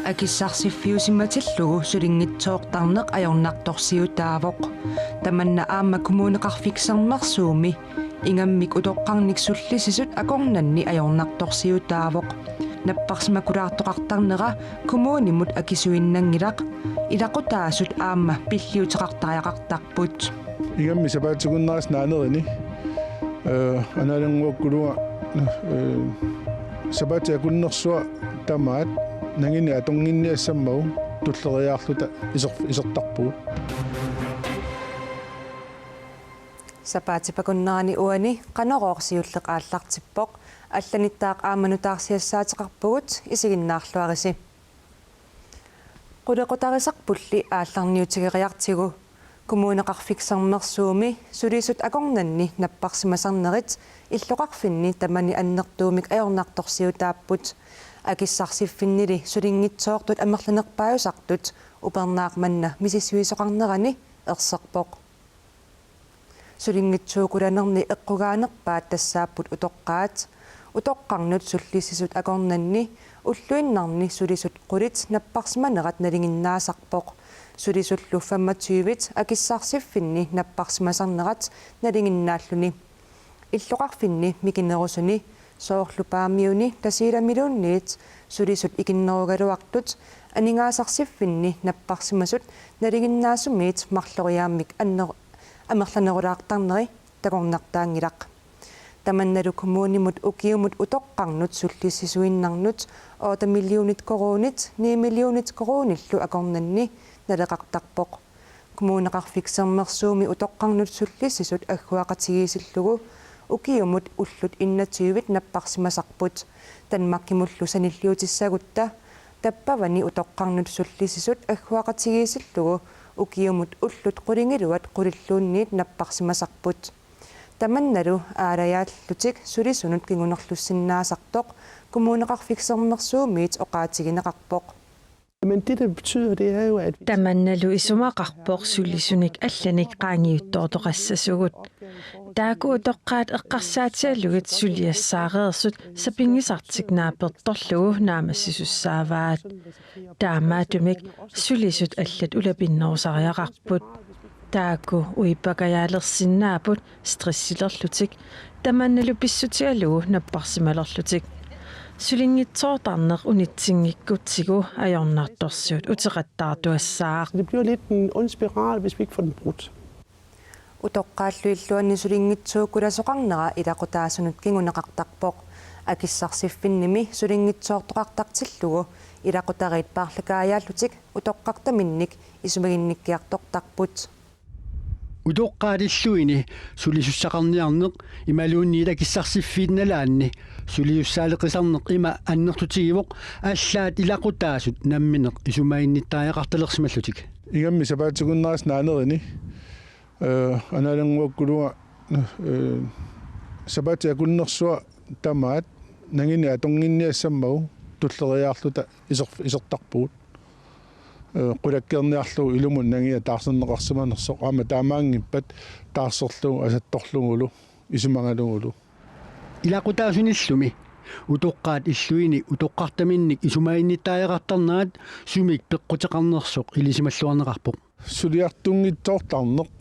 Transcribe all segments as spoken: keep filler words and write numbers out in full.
Akissarsiffiusimatillugu sulinngitsoortarneq ajornartorsiutaavoq. Tamanna aamma Kommuneqarfik Sermersuumi ingammik utoqqarnik sullissisut akornanni ajornartorsiutaavoq. Napparsimakulaartoqartarnera kommunimut akisuinnanngilaq, ilaqutaasut aamma pilliuteqartariaqartarput. Ingammik sapaatip akunnerata naanerini, eh, anaalanngukkulunga, eh, sapaatip akunnersua tamaat nangineq atornginniassammagu tulleriiaarluta iser-, isertarpugut. Sapaatip akunnerani uani Qanorooq siulleq aallartippoq. Allanittaaq aamma nutaarsiassaateqarpugut, isiginnaarluarisi. Qulequtarisarpulli aallarniutigeriartigu Kommuneqarfik Sermersuumi sulisut akornanni napparsimasarnerit illoqarfinni tamani annertuumik ajornartorsiutaapput. Akissarsiffinnili sulinngitsoortut amerlanerpaajusartut upernaaq manna misissuisoqarnerani erserpoq. Sulinngitsuukulanerni eqqugaanerpaat tassaapput utoqqaat. Utoqqarnut sullissisut akornanni ulluinnarni sulisut qulit napparsimanerat nalinginnaasarpoq. Sulisullu femogtyvit akissarsiffinni napparsimasarnerat nalinginnaalluni. Illoqarfinni mikinerusuni, soorlu Paamiuni Tasiilamiluunniit sulisut ikinnerugaluartut, aningaasarsiffinni napparsimasut nalinginnaasumiit marloriaammik anner-, amerlanerulaartarneri takornartaanngilaq. Tamannalu kommunimut ukiumut utoqqarnut sullissisuinnarnut otte millionit koruunit ni millionit koruunillu akornanni naleqartarpoq. Kommuneqarfik Sermersuumi utoqqarnut sullissisut agguaqatigiissillugu ukiumut ullut enogtyvit napparsimasarput. Danmarkimullu sanilliutissagutta tappavani utoqqarnut sullissisut agguaqatigiissillugu ukiumut ullut qulingiluat qulilluunniit napparsimasarput. Tamannalu aalajaallutik sulisunut kingunerlussinnaasartoq Kommuneqarfik Sermersuumiit oqaatigineqarpoq. Men det, det betyder, det er jo, at vi Tamannalu isumaqarpoq sulisunik allanik qaangiuttoortoqassasugut. Taakku utoqqaat eqqarsaatigalugit suliassaareersut sapinngisartik naapertorlugu naammassisussaavaat. Taamaattumik sulisut allat ulapinnerusariaqarput. Taakku uippakajaalersinnaapput, stressilerlutik, tamannalu pissutigalugu napparsimalerlutik. Sulinngitsoortarneq unitsinngikkutsigu ajornartorsiut uteqattaartuassaaq. Det bliver lidt en ond spiral, hvis vi ikke får den brudt. Utoqqaallu illuanni sulinngitsuukulasoqarnera ilaqutaasunut kinguneqartarpoq. Akissarsiffinnimi sulinngitsoortoqartartillugu ilaqutariit paarlakaajaallutik utoqqartaminnik isumaginnikkiartortarput. Utoqqaat illuini sulisussaqarniarneq imaluunniit akissarsiffiit nalaanni sulisussaaleqisarneq ima annertutigivoq allaat ilaqutaasut namminneq isumaginnittariaqartalersimallutik. Ingammik sapaatip akunnerata naanerini, eh, anaalanngukkulunga, eh, sapaatip akunnersua tamaat nangineq atornginniassammagu tulleriiaarluta iser-, isertarpugut. Eh, qulakkeerniarlugu ilumut nangia taarserneqarsimanersoq aamma taamaanngippat taarserlugu asattorlugulu isumagalugulu. Ilaqutaasunillumi utoqqaat illuini utoqqartaminnik isumaginnittariaqartarnerat sumik peqquteqarnersoq ilisimalluarneqarpoq. Suliartunngitsoortarneq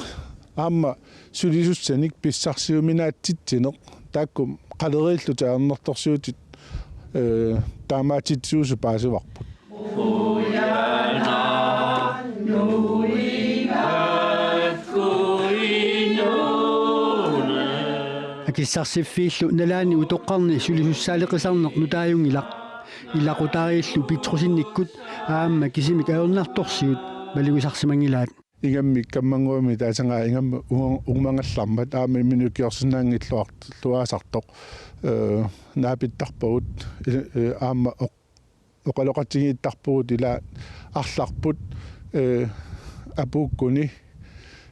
aamma sulisussanik pissarsiuminaatsitsineq taakku qaleriillutik ajornartorsiutit, eh, taamaatitsisusut paasivarput. Akissarsiffiillu nalaani utoqqarni sulisussaaleqisarneq nutaajunngilaq. Ilaqutariillu pitrusinnikkut aamma kisimik ajornartorsiut malugisarsimanngilaat. Ingammik kammannguamik taasagaa ingammik ugu-, ugumagallarmat aamma imminut ikiorsinnaanngilluarluaasartoq, eh, naapittarpagut, eh, eh, aamma oq-, oqaloqatigiittarpugut ila arlarput, eh, apuukkuni,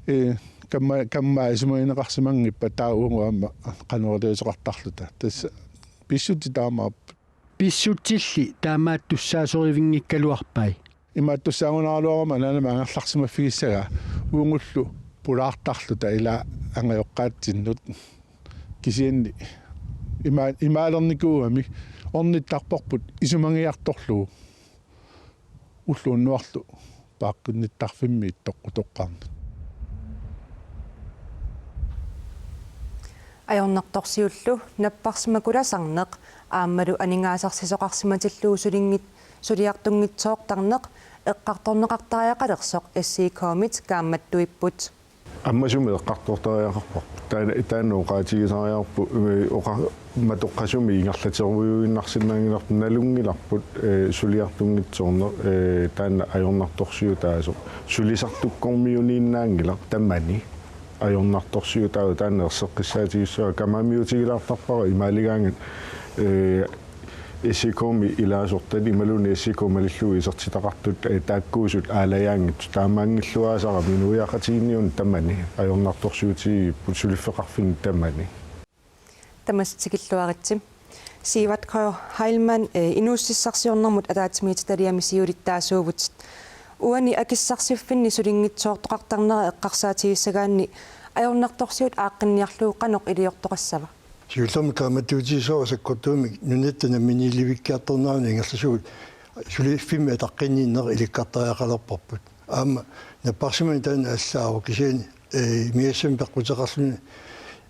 eh, kamma-, kammaat isumagineqarsimanngippat taava uagut aamma qanoq iliuuseqartarluta. Tassa pissutsit taamaappoq. Pissutsilli taamaattussaasorinngikkaluarpai. Imaattussaagunaraluaruma anaanama angerlarsimaffigissagaa uagullu pulaartarluta ila angajoqqaatsinnut kisianni Ima-, imaalernikuugami ornittarparput isumagiartorlugu ulloq unnuarlu paaqqinnittarfimmi ittoqqutoqqaarneq. Ajornartorsiullu napparsimakulasarneq aammalu aningaasarsisoqarsimatillugu sulinngit-, suliartunngitsoortarneq eqqartorneqartariaqalersoq S I K-mit kaammattuipput. Ammasumik eqqartortariaqarparput. Taanna, taanna oqaatigisariaqarpoq, ee, oqa-, matoqqasumik ingerlaterujuinnarsinnaanngilarput, nalunngilarput, ee, suliartunngitsoorneq, ee, taanna ajornartorsiutaasoq. Sulisartukkormiuniinnaanngilaq tamani. Ajornartorsiutaavoq taanna erseqqissaatigissavara, kamaammiutigilaartarpara imaaligaangat, ee, S I K-mi ilaasortat imaluunniit S I K malillugu isertitaqartut, ee, taakkuusut aalajaanngitsut, taamaanngilluinnartarami inuiaqatigiinni una tamani ajornartorsiutigigipput suliffeqarfinni tamani. Tamassi tikilluaritsi. Sivert K. Heilmann, ee, inuussutissarsiornermut ataatsimiititaliami siulittaasuuvutit. Uani akissarsiffinni sulinngitsoortoqartarnera eqqarsaatigissagaanni ajornartorsiut aaqqinniarlugu qanoq iliortoqassava? Siullermik kaammattuutigisavara sakkortuumik nunatta namminiilivikkiartornerani ingerlasugut suliffimmi ataqqinninneq ilikkartariaqalerparput. Aamma napparsimaneq taanna allaavoq, kisianni, ee, imigassamik peqquteqarluni,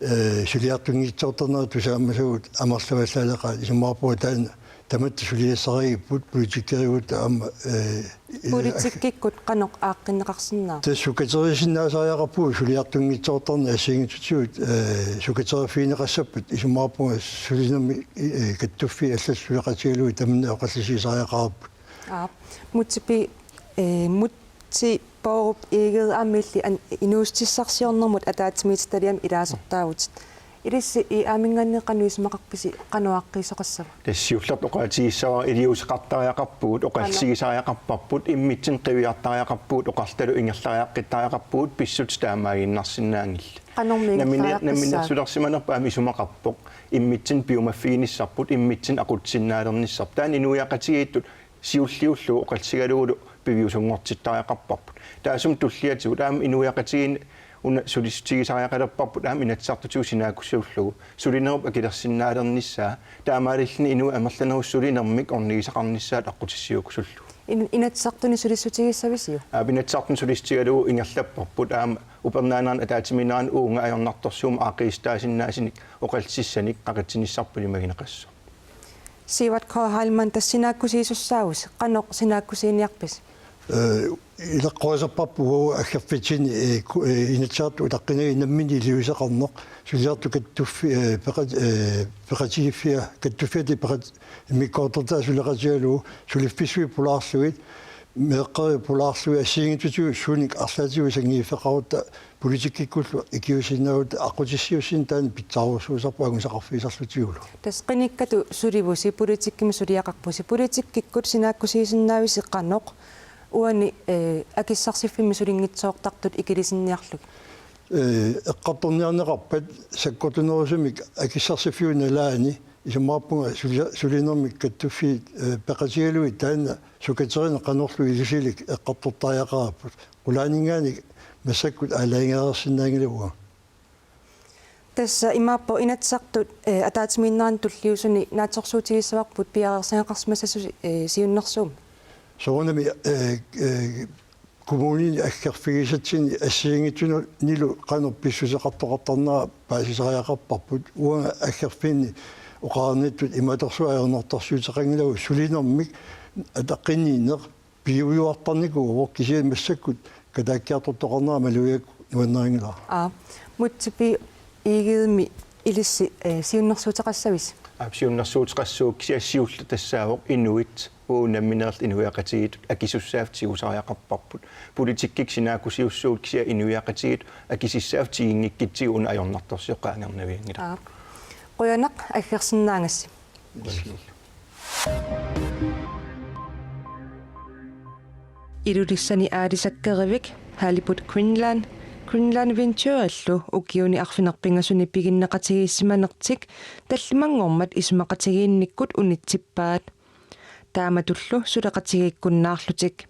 ee, suliartunngitsoortarnerat tusaamasagut amerlavallaaleqaat, isumaqarpunga taanna tamatta suliassarigipput politikkerivut aamma, ee, Politikkikkut qanoq aaqqinneqarsinnaava? Tassa sukateriisinnaasariaqarpugut suliartunngitsoortarneq assigiinngitsutigut, ee, sukateriiffigineqassappat, isumaqarpunga sulinermi, ee, kattuffiit allat suleqatigalugit tamanna oqallisigisariaqarparput. Aap. Múte B., ee, Múte Bourup Egede aamma illit an-, inuussutissarsiornermut ataatsimiititaliami ilaasortaavutit. Ilissi IA-minngaanniit qanoq isumaqarpisi, qanoq aaqqiisoqassava? Tassa siullertut oqaatigissavara iliuuseqartariaqarpugut, oqallisigisariaqarparput, immitsinnut qiviartariaqarpugut, oqarlutalu ingerlariaqqittariaqarpugut, pissutsit taamaaginnarsinnaanngillat. Qanormi ingerlariaqqissaaq? Nammini-, namminersulersimanerput aamma isumaqarpoq, immitsinnut piumaffiginissarput, immitsinnut aqutsisinnaalernissarput. Taanna inuiaqatigiittut siulliullugu oqallisigalugulu piviusunngortittariaqarparput. Taassuma tulliatigut aamma inuiaqatigiinni una sulissutigisariaqalerparput aamma Inatsisartutigut sinaakkusiullugu sulinerup akilersinnaalernissaa, taamaalilluni inuit amerlanerusut sulinermik ornigisaqarnissaat aqqutissiuukkusullugu. In-, Inatsisartuni sulissutigissavisiuk? Aap, Inatsisartuni sulissutigalugu ingerlapparput, aamma upernaanerani ataatsimiinnerani uunga ajornartorsiummik aaqqiissutaasinnaasunik oqallisissanik qaqitsinissarput ilimagineqassaaq. Sivert K. Heilmann, tassa sinaakkusiisussaavusi, qanoq sinaakkusiiniarpisi? Ee, ileqqorisarparput uagut aggerfitsinni, ee, ku-, ee, Inatsisartut utaqqinagit nammineq iliuuseqarneq, suliartut kattuffi-, ee, peqat-, ee, peqatigiiffia-, kattuffiata peqat-, immikkoortortaa suleqatigalugu, suliffissuit pulaarlugit, meeqqeriviit pulaarlugit, assigiinngitsutigut suunik arlaatigut sanngiiffeqarutta politikkikkullu ikiuussinnaavugut, aqqutissiuussineq taanna pitsaarujussuusarpoq angusaqarfigisarlutigulu. Tassa qinikkatut sulivusi, politikkimi suliaqarpusi. Politikkikkut sinaakkusiisinnaavisi qanoq uani, ee, akissarsiffimmi sulinngitsoortartut ikilisinniarlugit? Ee, eqqartorniarneqarpat sakkortunerusumik akissarsiffiup nalaani isumaqarpunga suli-, sulinermik kattuffiit, ee, peqatigalugit taanna sukaterineq qanorlu ilusilik eqqartortariaqarparput. Qulaaninngaanniit massakkut aalajangereersinnaanngilagut. Tassa imaappoq Inatsisartut, ee, ataatsimiinnerani tulliuttuni naatsorsuutigissavarput piareersagaqarsimassasusi, ee, siunnersuummi. Soorunami, ee, ee, kommunini aggerfigisatsinni assigiinngitsunillu qanoq pissuseqartoqartarnera paasisariaqarparput. Uanga aggerfiini oqarnittut imatorsuaq ajornartorsiuteqanngilagut, sulinermik ataqqinninneq piujuartarnikuuvoq, kisianni massakkut kataakkiartortoqarnera malugigakku nuannarinngilara. Aa, Múte B. Egedemi ilissi, ee, siunnersuuteqassavisi? Aap, siunnersuuteqassuuvoq, kisianni siulleq tassaavoq inuit, uagut nammineerluta inuiaqatigiittut akisussaaffik tigusariaqarparput. Politikkikkut sinaakkusiussuugut, kisianni inuiaqatigiittut akisussaaffik tiginngikkutsigit una ajornartorsioqqaangernavianngilaq. Aap. Qujanaq aggersinnaagassi. Ilulissani aalisakkerivik Halibut Greenland, Greenland Venturellu ukiuni arfineq-pingasuni piginneqatigiissimanertik tallimanngormat isumaqatigiinnikkut unitsippaat. Taamatullu suleqatigiikkunnaarlutik.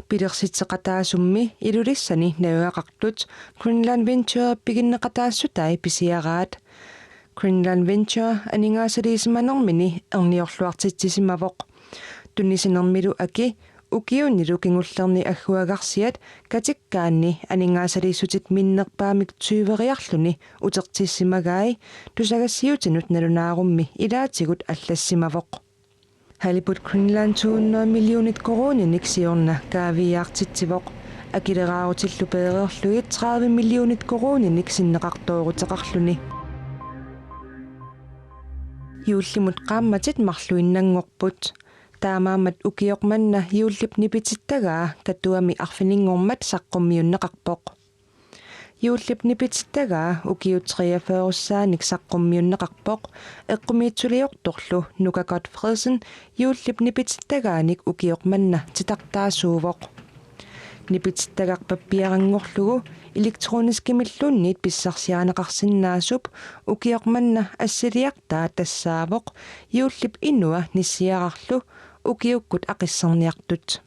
Pilersitseqataasummi Ilulissani najugaqartut Greenland Venture piginneqataassutai pisiaraat. Greenland Venture aningaasaliisimanermini erniorluartitsisimavoq. Tunisinermilu aki ukiunilu kingullerni agguagarsiat katikkaanni aningaasaliissutit minnerpaamik tyveriarluni utertissimagai tusagassiutinut nalunaarummi ilaatigut allassimavoq. Halibut Greenland to hundrede millionit koruuninik siorna kaaviiaartitsivoq. Akileraarutillu peereerlugit tredive millionit koruuninik sinneqartooruteqarluni. Juullimut qaammatit marluinnanngorput. Taamaammat ukioq manna juullip nipitittagaa Katuami arfininngormat saqqummiunneqarpoq. Juullip nipitittagaa ukiut treogfyrre-ssaanik saqqummiunneqarpoq, eqqumiitsuliortorlu Nuka Godtfredsen juullip nipitittagaanik ukioq manna titartaasuuvoq. Nipitittagaq pappiaranngorlugu elektroniskimilluunniit pissarsiarineqarsinnaasup ukioq manna assiliartaa tassaavoq juullip inua nissiararlu ukiukkut aqisserniartut.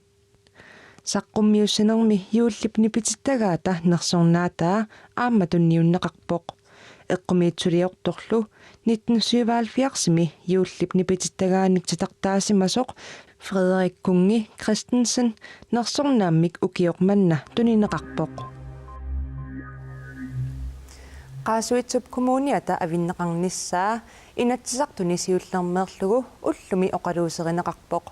Saqqummiussinermi juullip nipitittagaata nersornaataa aamma tunniunneqarpoq. Eqqumiitsuliortorlu nitten syvoghalvfjerdsimi juullip nipitittagaanik titartaasimasoq Frederik Kungi Christensen nersornaammik ukioq manna tunineqarpoq. Qaasuitsup Kommuniata avinneqarnissaa Inatsisartuni siullermeerlugu ullumi oqaluuserineqarpoq.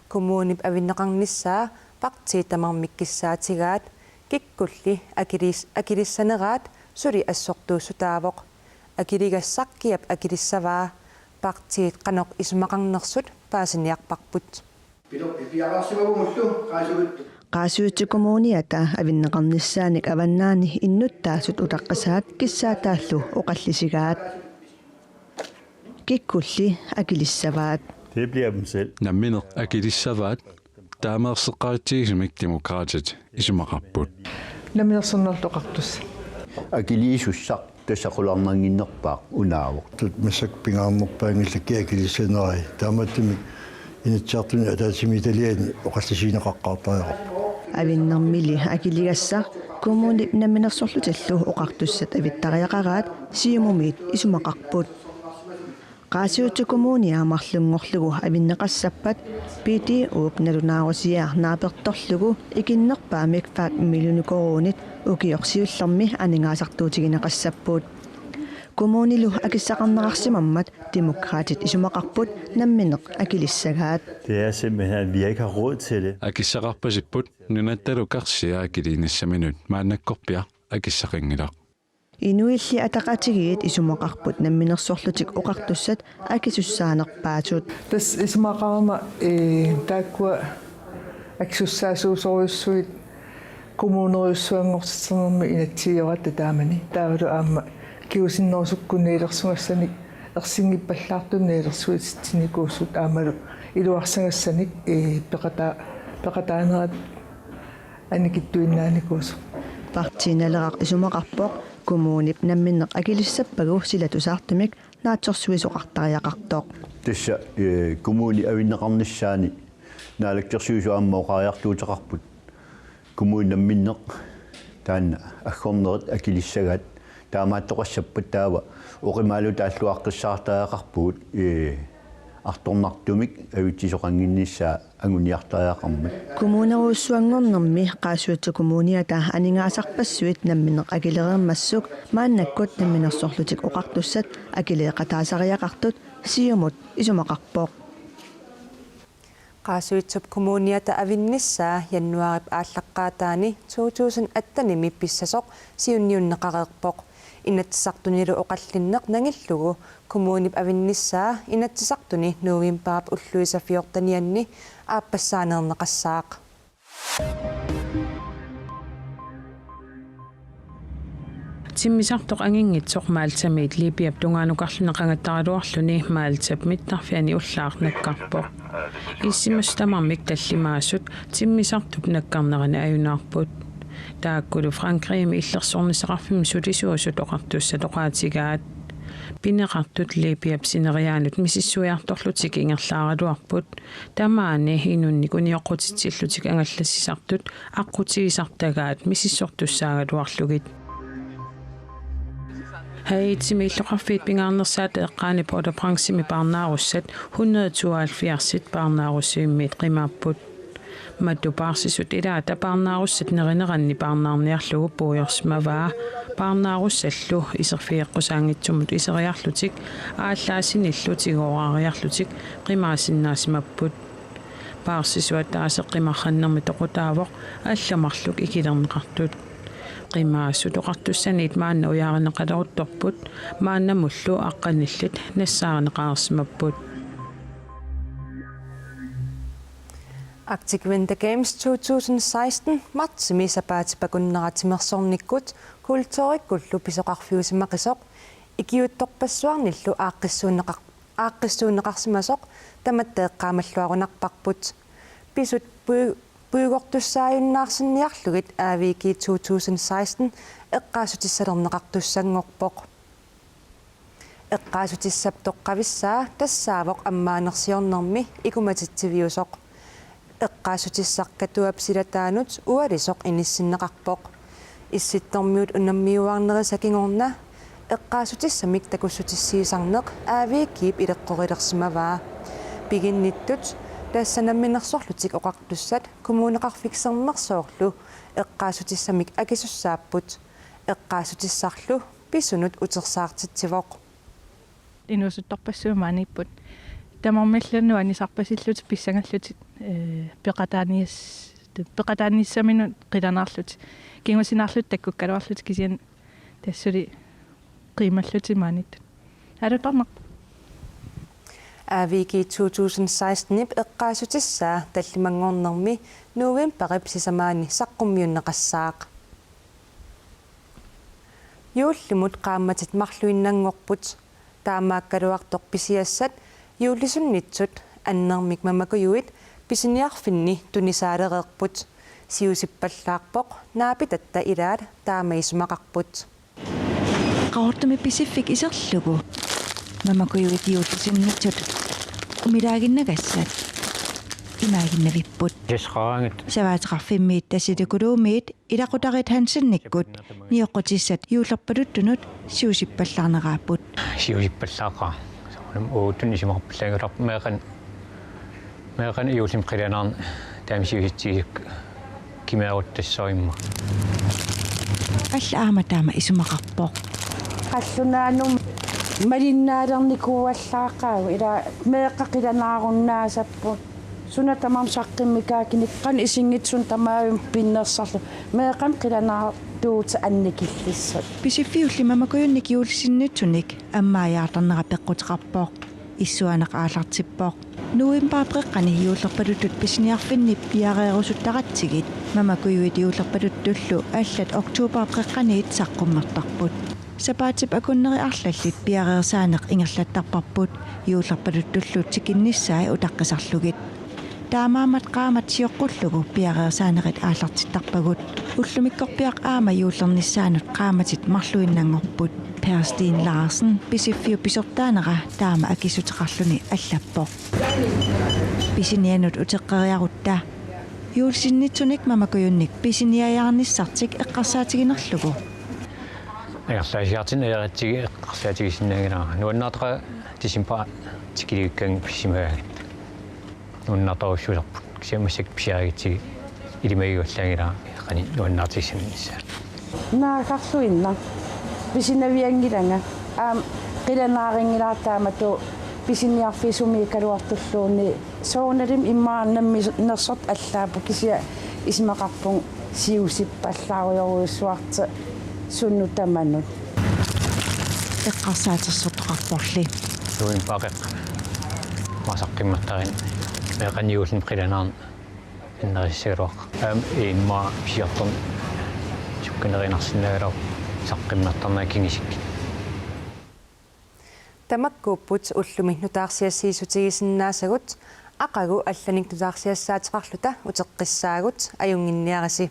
Kommunip avinneqarnissaa partiit tamarmik kissaatigaat kikkulli akilis-, akilissaneraat suli assortuussutaavoq. Akiligassaq kiap akilissavaa? Partiit qanoq isumaqarnersut paasiniarparput. Qaasuitsup Kommuniata avinneqarnissaanik avannaani innuttaasut utaqqisaat kissaataallu oqallisigaat. Kikkulli akilissavaat? Det bliver dem selv. Nammineq akilissavaat. Taama erseqqaritsigisumik Demokraatit isumaqarput. Namminersornerullu oqartussat. Akiliisussaq tassa qularnannginnerpaaq unaavoq. Tut massakkut pingaarnerpaanngillat kiap akilissanerai. Taamaattumik Inatsisartuni ataatsimiititaliani oqallisigineqaqqaartariaqarpoq. Avinnermili akiligassaq kommunip namminersorlutillu oqartussat avittariaqaraat Siumumiit isumaqarput. Qaasuitsup Kommunia marlunngorlugu avinneqassappat P D O-p nalunaarusiaq naapertorlugu ikinnerpaamik fem millioner koruunit ukioq siullermi aningaasartuutigineqassapput. Kommunilu akissaqarneqarsimammat Demokraatit isumaqarput nammineq akilissagaat. Det er simpelthen, at vi ikke har råd til det. Akissaqarpasipput, nunattalu karsia akiliinissaminut maannakkorpiaq akissaqanngilaq. Inuilli Ataqatigiit isumaqarput namminersorlutik oqartussat akisussaanerpaatut. Tassa isumaqarama, ee, taakkua akisussaasuusorujussuit kommunerujussuanngortitsernermi inatsisioratta taamani. Taavalu aamma kingusinnerusukkut nalilersugassanik ersinngippallaartumik nalilersuititsinikuusut aammalu iluarsagassanik, ee, peqata-, peqataanerat annikitsuinnaanikuusoq. Partii Naleraq isumaqarpoq kommunip namminneq akilissappagu sila tusaartumik naatsorsuisoqartariaqartoq. Tassa, eh, kommunip avinneqarnissaani naalakkersuisut aamma oqariartuuteqarput. Kommunip namminneq taanna aggornerit akilissagaat taamaattoqassappat taava oqimaalu taalluaqqissaartariaqarpugut, eh, artornartumik avitsisoqannginnissaa anguniartariaqarmat. Kommunerujussuanngornermi Qaasuitsup Kommuniata aningaasarpassuit namminneq akilereermassuk maannakkut namminersorlutik oqartussat akileeqataasariaqartut Siumut isumaqarpoq. Qaasuitsup Kommuniata avinnissaa januaarip aallaqqaataani to tusind attenimi pissasoq siunniunneqareerpoq. Inatsisartunilu oqallinneq nangillugu kommunip avinnissaa Inatsisartuni novembarip ulluisa fjortenianni aappassaaneerneqassaaq. Timmisartoq anginngitsoq Maltamiit Libyap tungaanukarluni qangattaraluarluni Maltap mittarfiani ullaaq nakkarpoq. Issimasut tamarmik tallimaasut timmisartup nakkarnerani ajunaarput. Taakkulu Frankrigimi illersornissaqarfimmi sulisuusut oqartussat oqaatigaat. Pineqartut Libyap sineriaanut misissuiartorlutik ingerlaaraluarput. Tamaani inunnik unioqqutitsillutik angallassisartut aqqutigisartagaat misissortussaagaluarlugit. Haitimi illoqarfiit pingaarnersaata eqqaani Port-au-Prince-imi parnaarussat hundrede tooghalvfjerds parnaarussivimmiit qimaapput. Mattu paarsisut ilaata parnaarussat nerineranni parnaarniarlugu puigorsimavaa. Parnaarussallu iserfigeqqusaanngitsumut iseriarlutik aallaasinillu tigooraariarlutik qimaasinnaasimapput. Paarsisup ataaseq qimarrannermi toqutaavoq allat marluk ikilerneqartut. Qimaasut oqartussaniit maanna ujaarineqaleruttorput, maannamullu aqqanillit nassaarineqareersimapput. Arctic Winter Games to tusind seksten martsimi sapaatip akunnera timersornikkut kulturikkullu pisoqarfiusimaqisoq ikiuuttorpassuarnillu aaqqissuunneqar-, aaqqissuunneqarsimasoq tamatta eqqaamalluarunarparput. Pisut pui-, puigortussaajunnaarsinniarlugit A V G to tusind seksten eqqaassutissalerneqartussanngorpoq. Eqqaassutissap toqqavissaa tassaavoq ammaanersiornermi ikumatitsiviusoq. Eqqaassutissaq Katuap silataanut ualisoq inissinneqarpoq. Issittormiut unammiuaarnerisa kingorna eqqaassutissamik takussutissiisarneq A V G-p ileqqorilersimavaa. Piginnittut tassa Namminersorlutik Oqartussat Kommuneqarfik Sermersoorlu eqqaassutissamik akisussaapput. Eqqaassutissarlu pisunut utersaartitsivoq. Inuusuttorpassuit maaniipput. Tamarmillu nuannisarpasillutik pissangallutik, ee, peqataanias-, peqataaniassaminut qilanaarlutik. Kingusinaarlutik takkukkaluarlutik kisianni tassa suli qiimallutik maaniittut. Aaluttarnarpoq. A V G to tusind seksten-ip eqqaassutissaa tallimanngornermi novembarip sisamaanni saqqummiunneqassaaq. Juullimut qaammatit marluinnanngorput. Taamaakkaluartoq pisiassat juullisinnitsut annermik mamakujuit pisiniarfinni tunisaalereerput. Siusippallaarpoq naapitatta ilaat taama isumaqarput. Qaqortumi Pisiffik iserlugu mamakujuit juullisinnitsut umilaaginnagassat imaaginnavipput. Sisqaangit. Savaateqarfimmiit Tasiilakuluumiit ilaqutariit Hansenikkut nioqqutissat juullerpaluttunut siusippallaarneraapput. Siusippallaaqaaq. Soorunami uattut isumaqarpallaanngilaq meeqqan-, meeqqanut juullimi qilanaarneq taama siusitsigisakka kimaaruttassooq immaqa. Alla aamma taama isumaqarpoq. Qallunaanut malinnaalernikuuallaaqaagut ila meeqqat qilanaarunnaassapput. Suna tamarmi saqqummikaaginik qanoq isinngitsoq suna tamaavimmi pinnersarlugu meeqqanut qilanaartuutit annikillissat. Pisiffiulli mamakujunnik juullisinnitsunik ammaajaartarnera peqquteqarpoq. Issuaaneq aallartippoq. Novembarip qeqqani juullerpaluttut pisiniarfinni piareerusuttaratsigit mamakujuit juullerpaluttullu allat oktobarip qeqqaniit saqqummertarput. Sapaatip akunneri arlallit piareersaaneq ingerlattarparput, juullerpaluttullu tikinnissaat utaqqisarlugit. Taamaammat qaammat sioqqullugu piareersaanerit aallartittarpagut. Ullumikkorpiaq aamma juullernissaanut qaammatit marluinnanngorput. Per Steen Larsen Pisiffiup pisortaanera taama akissuteqarluni allappoq. Pisiniannut uteqqeriarutta juullisinnitsunik mamakujunnik pisiniajaarnissartik eqqarsaatiginerlugu. Ingerlaasiartinneq ajoriartigu eqqarsaatigisinnaanngilara. Nuannaartoq decembarip tikilivikkanni pisimagaangatta. Nuannaartorujussuusarput. Kisianni massakkut pisiarigitsigit ilimagivallaanngilara qanoq nuannaartigissanernissaa. Naagarluinnaq. Pisinavianngilanga. Aamma qilanaarinngilara taamatut pisiniarfik sumiikkaluartulluunniit. Soorunalimi immaqa Namminersortut allaapput kisianni isumaqarpunga siusippallaarujorujussuartoq sunnut tamanut. Eqqarsaatersortoqarporli. Novembarip qeqqani. Aamma saqqummertarlunga. Meeqqanut juullimi qilanaarneq annerusissagaluarpara. Aamma immaqa pisiortorneq sukkanerunarsinnaagaluarpoq saqqummertarnerat kingusissasoq. Tamakkuupput ullumi nutaarsiassiissutigisinnaasagut, aqagu allanik nutaarsiassaateqarluta uteqqissaagut, ajunnginniarisi.